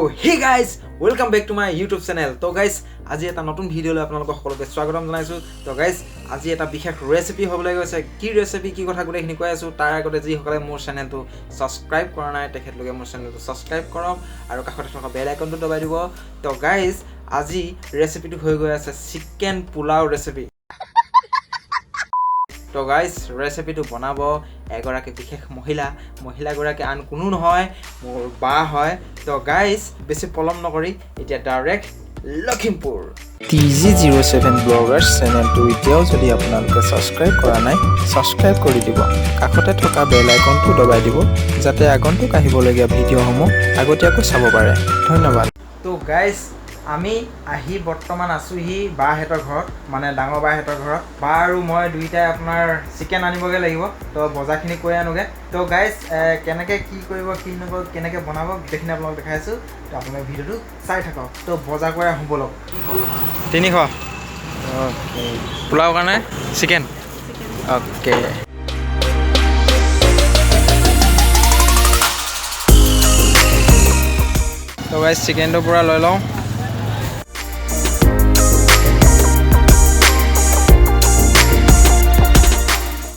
Hey guys, welcome back to my YouTube channel. তো guys, আজি এটা নতুন ভিডিঅ'লৈ আপোনালোকক সকলোকে স্বাগতম জনাইছোঁ। তো গাইজ, আজি এটা বিশেষ ৰেচিপি হ'বলৈ গৈছে। কি ৰেচিপি, কি কথা, গোটেইখিনি কৈ আছোঁ। তাৰ আগতে যিসকলে মোৰ চেনেলটো ছাবস্ক্ৰাইব কৰা নাই, তেখেতলোকে মোৰ চেনেলটো ছাবস্ক্ৰাইব কৰক আৰু কাষতে থকা বেল আইকনটো দবাই দিব। তো গাইজ, আজি ৰেচিপিটো হৈ গৈ আছে চিকেন পোলাও ৰেচিপি। তো গাইজ, ৰেচিপিটো বনাব এগৰাকী বিশেষ মহিলা। মহিলাগৰাকী আন কোনো নহয়, মোৰ বা হয়। তো গাইজ, বেছি পলম নকৰি এতিয়া ডাইৰেক্ট লখিমপুৰ। টি জি 07 ব্লগাৰ্ছ চেনেলটো এতিয়াও যদি আপোনালোকে ছাবস্ক্ৰাইব কৰা নাই, ছাবস্ক্ৰাইব কৰি দিব। কাষতে থকা বেল আইকনটো দবাই দিব, যাতে আগন্তুক আহিবলগীয়া ভিডিঅ'সমূহ আগতীয়াকৈ চাব পাৰে। ধন্যবাদ। তো গাইজ, আমি আহি বৰ্তমান আছোহি বাহঁতৰ ঘৰত, মানে ডাঙৰ বাহঁতৰ ঘৰত। বা আৰু মই দুইটাই আপোনাৰ চিকেন আনিবগৈ লাগিব। তো বজাৰখিনি কৰি আনোগৈ। তো গাইজ, কেনেকৈ কি কৰিব, কি নকৰিব, কেনেকৈ বনাব, গোটেইখিনি আপোনালোক দেখাই আছোঁ। তো আপোনালোকে ভিডিঅ'টো চাই থাকক। তো বজাৰ কৰি আহোঁ ব'লক। 300, অ'কে। পোলাও কাৰণে চিকেন, অ'কে। তো গাইজ, চিকেনটো পূৰা লৈ লওঁ।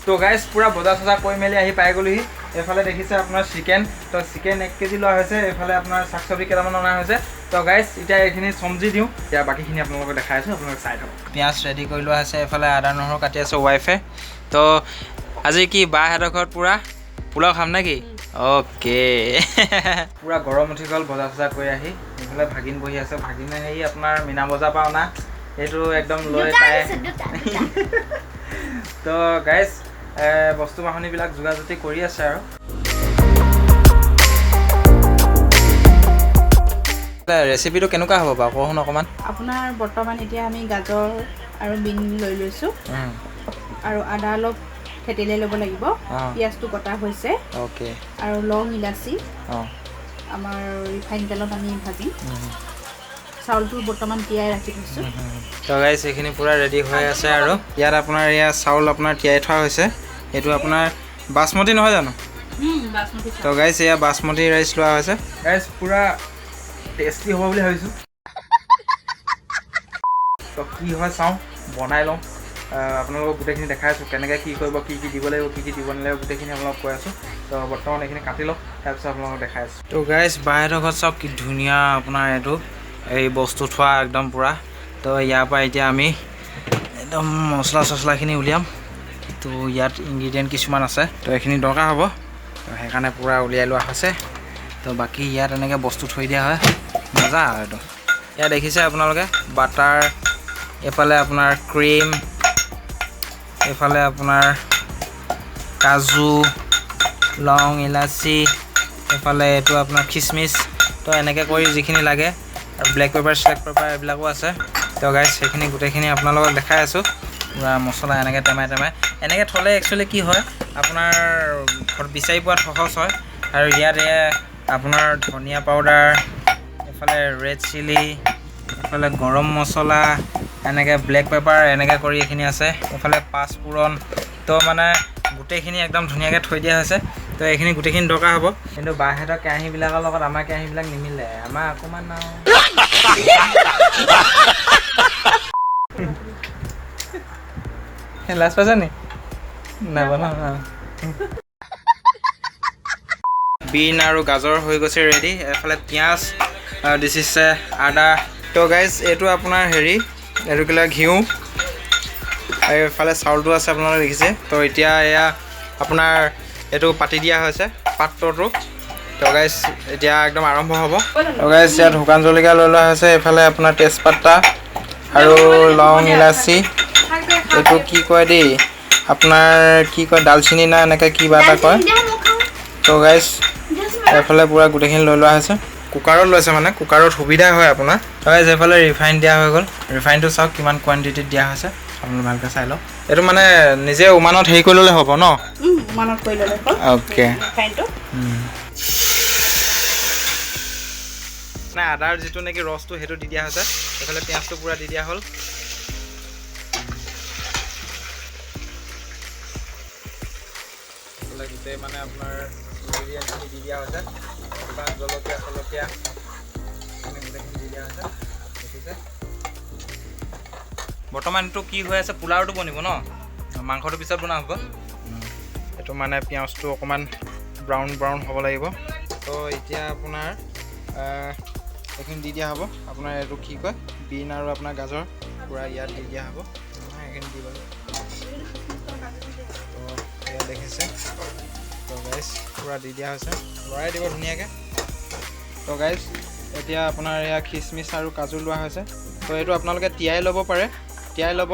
তো গাইজ, পূৰা বজাৰ চজাৰ কৰি মেলি আহি পাই গ'লোহি। এইফালে দেখিছে আপোনাৰ চিকেন। তো চিকেন 1 কেজি লোৱা হৈছে। এইফালে আপোনাৰ শাক চব্জি কেইটামান অনা হৈছে। তো গাইজ, এতিয়া এইখিনি চব্জি দিওঁ। এতিয়া বাকীখিনি আপোনালোকক দেখাই আছোঁ, আপোনালোকে চাই থাকক। পিঁয়াজ ৰেডি কৰি লোৱা হৈছে। এইফালে আদা নহৰু কাটি আছে ৱাইফে। তো আজি কি বাহঁতৰ ঘৰত পূৰা পোলাও খাম নেকি? অ'কে। পূৰা গৰম উঠি গ'ল বজাৰ চজাৰ কৰি আহি। এইফালে ভাগিন বহি আছে। ভাগিনে হেৰি আপোনাৰ মীনা বজাৰৰ পৰা অনা সেইটো একদম লৈ পায়। তো গাইজ, বস্তু বাহনিবিলাক যোগাযোগ কৰি আছে। আৰু ৰেচিপিটো কেনেকুৱা হ'ব বাৰু, কওঁচোন অকণমান। আপোনাৰ বৰ্তমান এতিয়া আমি গাজৰ আৰু বিন লৈ লৈছোঁ আৰু আদা অলপ থেতেলিয়াই ল'ব লাগিব। পিঁয়াজটো কটা হৈছে। আৰু লং, ইলাচি আমাৰ ৰিফাইন তেলত আমি ভাজিম। চাউলটো বৰ্তমান তিয়াই ৰাখি থৈছোঁ। তো গাইজ, এইখিনি পূৰা ৰেডি হৈ আছে। আৰু ইয়াত আপোনাৰ এয়া চাউল আপোনাৰ তিয়াই থোৱা হৈছে। এইটো আপোনাৰ বাচমতি নহয় জানো? বাচমতি। তো গাইজ, এয়া বাচমতি ৰাইচ লোৱা হৈছে। গাইজ, পূৰা টেষ্টি হ'ব বুলি ভাবিছোঁ। তো কি হয় চাওঁ, বনাই লওঁ। আপোনালোকক গোটেইখিনি দেখাই আছোঁ, কেনেকৈ কি কৰিব, কি কি দিব লাগিব, কি কি দিব নালাগিব, গোটেইখিনি আপোনালোকক কৈ আছোঁ। তো বৰ্তমান এইখিনি কাটি লওক, তাৰপিছত আপোনালোকক দেখাই আছোঁ। তো গাইজ, বাহঁতৰ ঘৰত চাওক কি ধুনীয়া আপোনাৰ এইটো এই বস্তু থোৱা একদম পূৰা। তো ইয়াৰ পৰা এতিয়া আমি একদম মছলা চছলাখিনি উলিয়াম। তো ইয়াত ইনগ্ৰিডিয়েণ্ট কিছুমান আছে, তো এইখিনি দৰকাৰ হ'ব। তো সেইকাৰণে পূৰা উলিয়াই লোৱা হৈছে। তো বাকী ইয়াত এনেকৈ বস্তু থৈ দিয়া হয়। মজা আৰু এইটো। ইয়াত দেখিছে আপোনালোকে বাটাৰ, এইফালে আপোনাৰ ক্ৰীম, এইফালে আপোনাৰ কাজু, লং, ইলাচি, এইফালে এইটো আপোনাৰ খিচমিচ। তো এনেকৈ কৰি যিখিনি লাগে আৰু ব্লেক পেপাৰ, চেলেক পেপাৰ এইবিলাকো আছে। তো গাইজ, সেইখিনি গোটেইখিনি আপোনালোকক দেখাই আছোঁ। পূৰা মছলা এনেকৈ টেমাই টেমাই এনেকৈ থ'লে একচুৱেলি কি হয়, আপোনাৰ ঘৰত বিচাৰি পোৱাত সহজ হয়। আৰু ইয়াত এয়া আপোনাৰ ধনিয়া পাউডাৰ, এইফালে ৰেড চিলি, এইফালে গৰম মছলা, এনেকৈ ব্লেক পেপাৰ, এনেকৈ কৰি এইখিনি আছে। এইফালে পাঁচফোৰণ। তো মানে গোটেইখিনি একদম ধুনীয়াকৈ থৈ দিয়া হৈছে। তো এইখিনি গোটেইখিনি দৰকাৰ হ'ব। কিন্তু বাহঁতৰ কেৰাহীবিলাকৰ লগত আমাৰ কেৰাহীবিলাক নিমিলে। আমাৰ অকণমান আৰু লাজ পাইছা নি? নাই পোৱা ন? বিন আৰু গাজৰ হৈ গৈছে ৰেডি। এফালে পিঁয়াজ দিছে, আদা। তো গাইজ, এইটো আপোনাৰ হেৰি, এইটো কিলা ঘিউ আৰু এইফালে চাউলটো আছে, আপোনালোকে দেখিছে। তো এতিয়া এয়া আপোনাৰ এইটো পাতি দিয়া হৈছে পাত্ৰটো। তো গাইজ, এতিয়া একদম আৰম্ভ হ'ব। তো গাইজ, ইয়াত শুকান জলকীয়া লৈ লোৱা হৈছে। এইফালে আপোনাৰ তেজপাতা আৰু লং, ইলাচি। এইটো কি কয় দেই, আপোনাৰ কি কয়, ডালচিনি না এনেকৈ কিবা এটা কয়। তো গাইজ, এইফালে পূৰা গোটেইখিনি লৈ লোৱা হৈছে। কুকাৰত লৈছে, মানে কুকাৰত সুবিধা হয় আপোনাৰ। তো গাইজ, এইফালে ৰিফাইন দিয়া হৈ গ'ল। ৰিফাইনটো চাওক কিমান কোৱাণ্টিটিত দিয়া হৈছে, আপুনি ভালকৈ চাই লওক। এইটো মানে নিজে উমানত হেৰি কৰি ল'লে হ'ব ন? উমানত কৰি ল'লে হ'ল। ৰিফাইনটো। মানে আদাৰ যিটো নেকি ৰসটো, সেইটো দি দিয়া হৈছে। এইফালে পিঁয়াজটো পূৰা দি দিয়া হ'ল। এইফালে গোটেই মানে আপোনাৰ ইনগ্ৰিডিয়েণ্টখিনি দি দিয়া হৈছে, শুকান জলকীয়া চলকীয়া। বৰ্তমান এইটো কি হৈ আছে, পোলাওটো বনিব ন, মাংসটো পিছত বনোৱা হ'ব। এইটো মানে পিঁয়াজটো অকণমান ব্ৰাউন ব্ৰাউন হ'ব লাগিব। তো এতিয়া আপোনাৰ এইখিনি দি দিয়া হ'ব। আপোনাৰ এইটো কি কয়, বিন আৰু আপোনাৰ গাজৰ পূৰা ইয়াত দি দিয়া হ'ব। এইখিনি দিব। তো এয়া দেখিছে, তো গাইজ পূৰা দি দিয়া হৈছে, লৰাই দিব ধুনীয়াকৈ। তো গাইজ এতিয়া আপোনাৰ এয়া খিচমিচ আৰু কাজু লোৱা হৈছে। তো এইটো আপোনালোকে তিয়াই ল'ব পাৰে, তিয়াই ল'ব।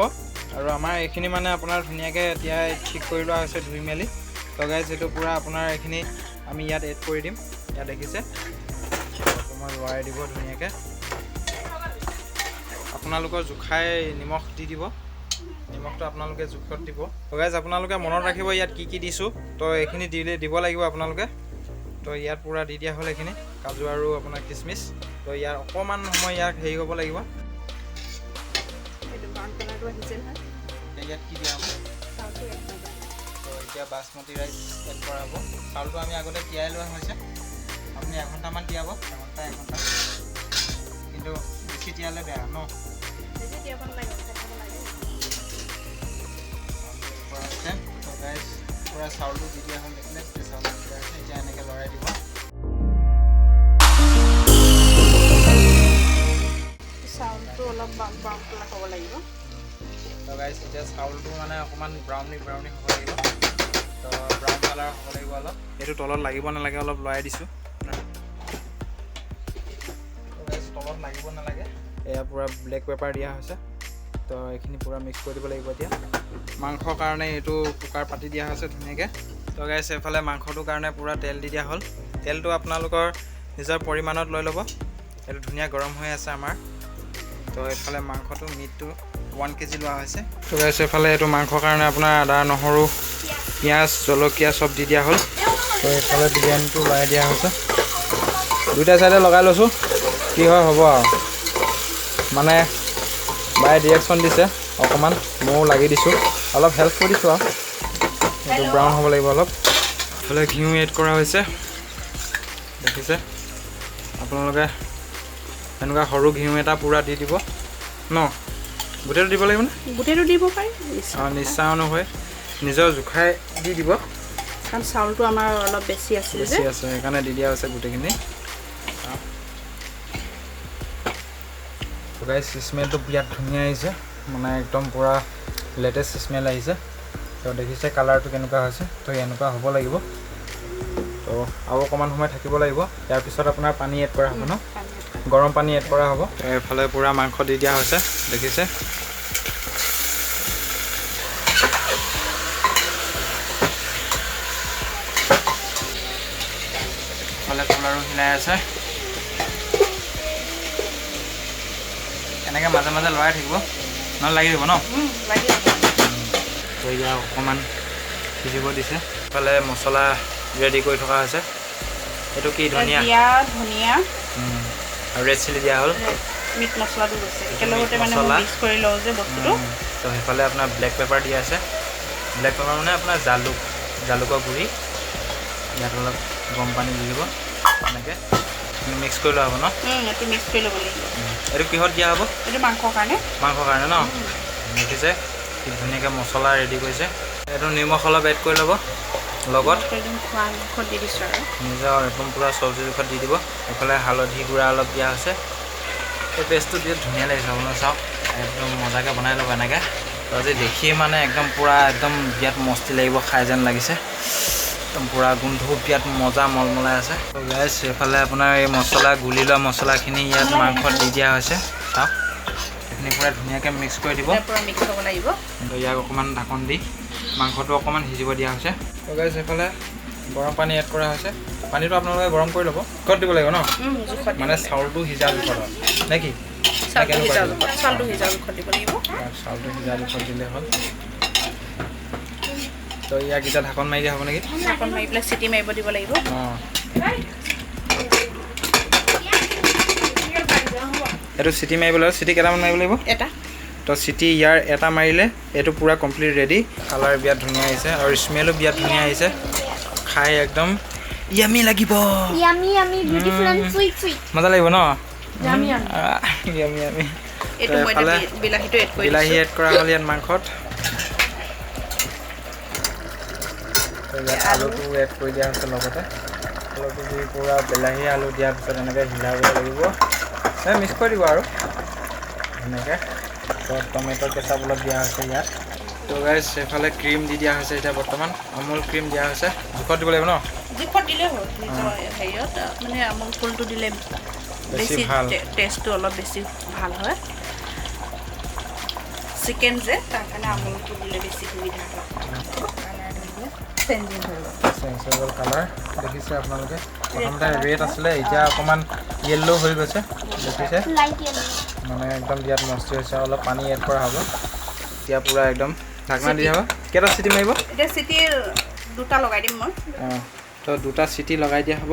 আৰু আমাৰ এইখিনি মানে আপোনাৰ ধুনীয়াকৈ তিয়াই ঠিক কৰি লোৱা হৈছে ধুই মেলি। তো গাইজ এইটো পূৰা আপোনাৰ এইখিনি আমি ইয়াত এড কৰি দিম। ইয়াত দেখিছে, অকণমান লৰাই দিব ধুনীয়াকৈ। আপোনালোকৰ জোখাই নিমখ দি দিব, নিমখটো আপোনালোকে জোখত দিব। তো গাইজ আপোনালোকে মনত ৰাখিব ইয়াত কি কি দিছোঁ। তো এইখিনি দিলে দিব লাগিব আপোনালোকে। তো ইয়াত পূৰা দি দিয়া হ'ল এইখিনি কাজু আৰু আপোনাৰ খিচমিচ। তো ইয়াৰ অকণমান সময় ইয়াক হেৰি হ'ব লাগিব। ইয়াত কি দিয়া হ'ব, তো এতিয়া বাচমতি ৰাইচ এড কৰা হ'ব। চাউলটো আমি আগতে তিয়াই লোৱা হৈছে, আপুনি এঘণ্টামান তিয়াব, এঘণ্টা এঘণ্টা, কিন্তু বেছি তিয়ালে বেয়া ন। কৰা হৈছে। তো গাইজ পূৰা চাউলটো দি দিয়া হ'ল, দেখিলে চাউলটো দিয়া হৈছে। এতিয়া এনেকৈ লৰাই দিব। চাউলটো অলপ ব্ৰাউন কালাৰ হ'ব লাগিব। তো গাইজ এতিয়া চাউলটো মানে অকণমান ব্ৰাউনি ব্ৰাউনি হ'ব লাগিব। তো ব্ৰাউন কালাৰ হ'ব লাগিব অলপ। এইটো তলত লাগিব নালাগে, অলপ লৰাই দিছোঁ। তলত লাগিব নালাগে। এয়া পূৰা ব্লেক পেপাৰ দিয়া হৈছে। তো এইখিনি পূৰা মিক্স কৰি দিব লাগিব। এতিয়া মাংসৰ কাৰণে এইটো কুকাৰ পাতি দিয়া হৈছে ধুনীয়াকৈ। তো গাইজ এইফালে মাংসটোৰ কাৰণে পূৰা তেল দি দিয়া হ'ল। তেলটো আপোনালোকৰ নিজৰ পৰিমাণত লৈ ল'ব। এইটো ধুনীয়া গৰম হৈ আছে আমাৰ। তো এইফালে মাংসটো মিটটো 1 কেজি লোৱা হৈছে। তো গাইজ এইফালে এইটো মাংসৰ কাৰণে আপোনাৰ আদা নহৰু পিঁয়াজ জলকীয়া চব দি দিয়া হ'ল। তো এইফালে বিৰিয়ানীটো লগাই দিয়া হৈছে। দুইটা চাইডে লগাই লৈছোঁ, কি হয় হ'ব আৰু। মানে বাই ডিৰেকশ্যন দিছে অকণমান, ময়ো লাগি দিছোঁ, অলপ হেল্প কৰি দিছোঁ আৰু। এইটো ব্ৰাউন হ'ব লাগিব অলপ। এইফালে ঘিউ এড কৰা হৈছে, দেখিছে আপোনালোকে। এনেকুৱা সৰু ঘিউ এটা পূৰা দি দিব ন। গোটেইটো দিব লাগিবনে? গোটেইটো দিব পাৰি, অঁ নিশ্চয় অনুসৰি নিজৰ জোখাই দি দিব। কাৰণ চাউলটো আমাৰ অলপ বেছি আছিল, বেছি আছে সেইকাৰণে দি দিয়া হৈছে গোটেইখিনি। গাইজ স্মেলটো বিৰাট ধুনীয়া আহিছে, মানে একদম পূৰা লেটেষ্ট স্মেল আহিছে। তো দেখিছে কালাৰটো কেনেকুৱা হৈছে। তো এনেকুৱা হ'ব লাগিব। তো আৰু অকণমান সময় থাকিব লাগিব। ইয়াৰ পিছত আপোনাৰ পানী এড কৰা হ'ব ন, গৰম পানী এড কৰা হ'ব। এইফালে পূৰা মাংস দি দিয়া হৈছে, দেখিছে। এইফালে পোলাৰো হিলাই আছে। এনেকৈ মাজে মাজে লৰাই থাকিব, নহ'লে লাগি যাব ন। তো ইয়াক অকণমান সিজিব দিছে। এইফালে মছলা ৰেডি কৰি থকা হৈছে। এইটো কি ধনিয়া, ধনিয়া আৰু ৰেড চিলি দিয়া হ'ল, মিট মছলাটো গৈছে একেলগতে, মানে মিক্স কৰি লওঁ যে বস্তুটো। তো সেইফালে আপোনাৰ ব্লেক পেপাৰ দিয়া আছে। ব্লেক পেপাৰ মানে আপোনাৰ জালুক, জালুকৰ গুড়ি। ইয়াত অলপ গৰম পানী দি দিব, এনেকৈ মিক্স কৰি লোৱা হ'ব ন। এইটো মিক্স কৰি ল'ব লাগিব। এইটো কিহত দিয়া হ'ব? এইটো মাংসৰ কাৰণে। মাংসৰ কাৰণে ন। দেখিছে কি ধুনীয়াকৈ মছলা ৰেডি কৰিছে। এইটো নিমখ অলপ এড কৰি ল'ব লগত, দি দিছোঁ আৰু নিজৰ একদম পূৰা চব্জিৰ জোখত দি দিব। এইফালে হালধি গুড়া অলপ দিয়া হৈছে। এই পেষ্টটো বিৰাট ধুনীয়া লাগিছে, আপোনাৰ চাওক একদম মজাকৈ বনাই ল'ব এনেকৈ। তো আজি দেখিয়ে মানে একদম পূৰা একদম বিৰাট মস্তি লাগিব খাই যেন লাগিছে। একদম পূৰা গোন্ধও বিৰাট মজা মলমলাই আছে। তো গাইজ এইফালে আপোনাৰ এই মছলা গুলি লোৱা মছলাখিনি ইয়াত মাংসত দি দিয়া হৈছে। চাওক এইখিনি পূৰা ধুনীয়াকৈ মিক্স কৰি দিব। মিক্স হ'ব লাগিব। তো ইয়াক অকণমান ঢাকন দি মাংসটো অকণমান সিজিব দিয়া হৈছে। তো গাইজ এইফালে গৰম পানী এড কৰা হৈছে। পানীটো আপোনালোকে গৰম কৰি ল'ব। জোখত দিব লাগিব ন, মানে চাউলটো সিজা জোখত নে কি? চাউলটো সিজা জোখত দিব লাগিব। চাউলটো সিজা জোখত দিলে হ'ল। তো ইয়াক এতিয়া ঢাকন মাৰি দিয়া হ'ব নেকি? ঢাকন মাৰি পেলাই চিটি মাৰিব দিব লাগিব। অঁ এইটো চিটি মাৰিব লাগিব। চিটি কেইটামান মাৰিব লাগিব? এটা। তো চিটি ইয়াৰ এটা মাৰিলে এইটো পূৰা কমপ্লিট ৰেডি। কালাৰ বিৰাট ধুনীয়া আহিছে আৰু স্মেলো বিৰাট ধুনীয়া আহিছে। খাই একদম ইয়ামি লাগিব। Yummy yummy beautiful and sweet sweet. মজা লাগিব ন? Yummy yummy. Yummy yummy. এইটো মই এফালে এতিয়া বিলাহীটো এড কৰি বিলাহী দিছোঁ। এড কৰা হ'ল ইয়াত মাংসত। তো ইয়াত আলুটো এড কৰি দিয়া হৈছে লগতে। আলুটো দি পূৰা বিলাহী আলু দিয়াৰ পিছত এনেকৈ হিলাব লাগিব, মিক্স কৰি দিব আৰু ধুনীয়াকৈ। তো টমেট' কেঁচাপ অলপ দিয়া হৈছে ইয়াত। তো গাইজ, এইফালে ক্ৰীম দি দিয়া হৈছে এতিয়া বৰ্তমান, আমুল ক্ৰীম দিয়া হৈছে। জোখত দিব লাগিব ন? জোখত দিলে হ'ল, নিজৰ হেৰিয়ত, মানে আমুল কুলটো দিলে বেছি বেছি ভাল। টেষ্টটো অলপ বেছি ভাল হয়। চিকেন যে, তাৰ কাৰণে আমুলটো দিলে বেছি সুবিধা হয়। চেঞ্জিং হৈ গ'ল। চেঞ্জ হৈ গ'ল কালাৰ, দেখিছে আপোনালোকে। প্ৰথমতে ৰেড আছিলে, এতিয়া অকণমান য়েল্ল' হৈ গৈছে, দেখিছে। মানে একদম বিৰাট মস্তি হৈছে। অলপ পানী এড কৰা হ'ব এতিয়া। পূৰা একদম ঢাকনা দি হ'ব। কেইটা চিটি মাৰিব? এতিয়া চিটি দুটা লগাই দিম মই। অঁ, তো দুটা চিটি লগাই দিয়া হ'ব।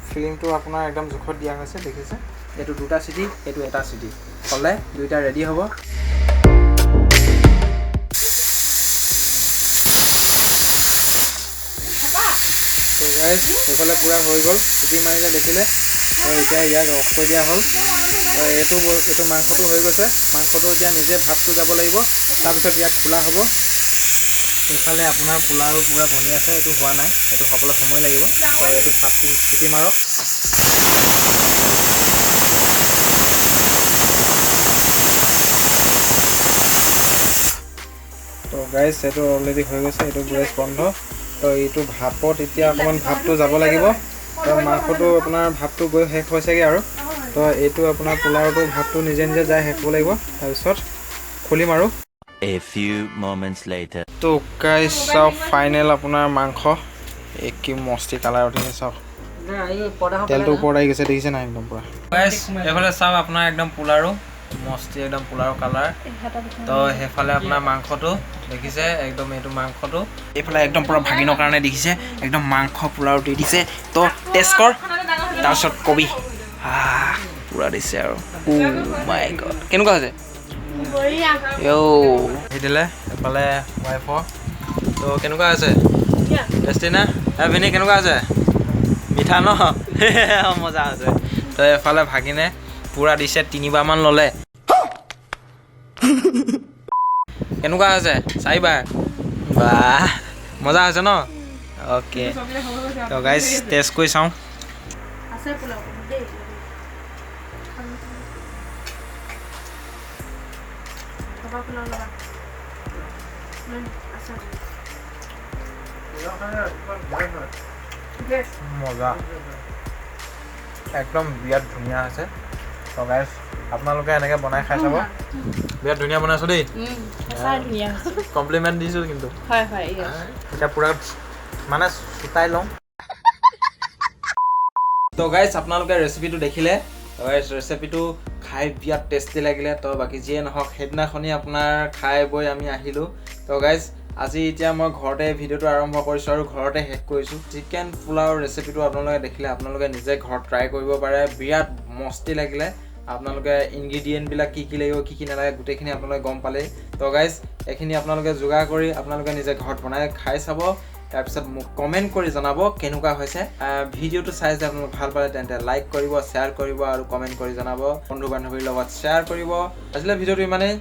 ফিলিংটো আপোনাৰ একদম জোখত দিয়া হৈছে, দেখিছে। এইটো দুটা চিটি, এইটো এটা চিটি হ'লে দুইটা ৰেডি হ'ব। তো গাইজ, সেইফালে পূৰা হৈ গ'ল, চিটি মাৰিলে, দেখিলে। তো এতিয়া ইয়াক অফ কৰি দিয়া হ'ল। তো এইটো মাংসটো হৈ গৈছে। মাংসটো এতিয়া নিজে ভাপটো যাব লাগিব, তাৰপিছত ইয়াক খোলা হ'ব। এইফালে আপোনাৰ পোলাও পূৰা বনি আছে। এইটো হোৱা নাই, এইটো হ'বলৈ সময় লাগিব। তো এইটো চাপি চিটি মাৰক। তো গাইজ, এইটো অলৰেডি হৈ গৈছে, এইটো গেছ বন্ধ। তো এইটো ভাপত এতিয়া অকণমান ভাপটো যাব লাগিব। তো মাংসটো আপোনাৰ ভাপটো গৈ শেষ হৈছেগৈ আৰু। তো এইটো আপোনাৰ পোলাওটো ভাপটো নিজে নিজে যাই শেষ হ'ব লাগিব, তাৰপিছত খুলিম আৰু। A few moments later. তো গাইজ, চাওক, ফাইনেল আপোনাৰ মাংস। এই কি মস্তি কালাৰ উঠিছে চাওক, তেলটো ওপৰত আহি গৈছে, দেখিছে নাই একদম পূৰা। গাইজ, এইফালে চাওক, আপোনাৰ একদম পোলাৰো মস্তি, একদম পোলাৰো কালাৰ। তো সেইফালে আপোনাৰ মাংসটো দেখিছে, একদম এইটো মাংসটো। এইফালে একদম পূৰা ভাগিনৰ কাৰণে দেখিছে, একদম মাংস পোলাও দি দিছে। তো টেষ্ট কৰ, তাৰপিছত কবি। পূৰা দিছে আৰু। মাই গড, কেনেকুৱা হৈছে? সেই দিলে এইফালে ৱাইফৰ। তো কেনেকুৱা আছে? টেষ্টি না? ভিনি, কেনেকুৱা আছে? মিঠা ন? মজা আছে। তো এফালে ভাগিনে পূৰা দিছে, তিনিবাৰমান ল'লে। কেনেকুৱা হৈছে? চাৰিবাৰ। বাহ, মজা হৈছে ন? অ'কে, তো গাইজ, টেষ্ট কৰি চাওঁ। আছে পোলাও দেই। ল'বা, পোলাও ল'বা। আছে। মজা, একদম বিৰাট ধুনীয়া হৈছে। তো গাইজ, আপোনালোকে এনেকৈ বনাই খাই চাব। বিৰাট ধুনীয়া বনাইছোঁ দেই। সঁচাই ধুনীয়া হৈছে। কমপ্লিমেণ্ট দিছোঁ কিন্তু। হয় হয় yes। এতিয়া পূৰা মানে চুটাই লওঁ। তো গাইজ, আপোনালোকে ৰেচিপিটো দেখিলে। গাইজ, ৰেচিপিটো খাই বিৰাট টেষ্টি লাগিলে। তো বাকী যিয়ে নহওক, সেইদিনাখনি আপোনাৰ খাই বৈ আমি আহিলোঁ। তো গাইজ, আজি এতিয়া মই ঘৰতে ভিডিঅ'টো আৰম্ভ কৰিছোঁ আৰু ঘৰতে শেষ কৰিছোঁ। চিকেন পোলাওৰ ৰেচিপিটো আপোনালোকে দেখিলে, আপোনালোকে নিজে ঘৰত ট্ৰাই কৰিব পাৰে। বিৰাট মস্তি লাগিলে। আপোনালোকে ইনগ্ৰিডিয়েণ্টবিলাক কি কি লাগিব, কি কি নালাগে, গোটেইখিনি আপোনালোকে গম পালেই। তো গাইজ, এইখিনি আপোনালোকে যোগাৰ কৰি আপোনালোকে নিজে ঘৰত বনাই খাই চাব, তাৰপিছত মোক কমেণ্ট কৰি জনাব কেনেকুৱা হৈছে। ভিডিঅ'টো চাই যদি আপোনালোক ভাল পালে, তেন্তে লাইক কৰিব, শ্বেয়াৰ কৰিব আৰু কমেণ্ট কৰি জনাব, বন্ধু বান্ধৱীৰ লগত শ্বেয়াৰ কৰিব। আজিলৈ ভিডিঅ'টো ইমানেই,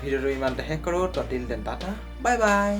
ভিডিঅ'টো ইমানতে শেষ কৰোঁ। তো till then, tata, bye bye.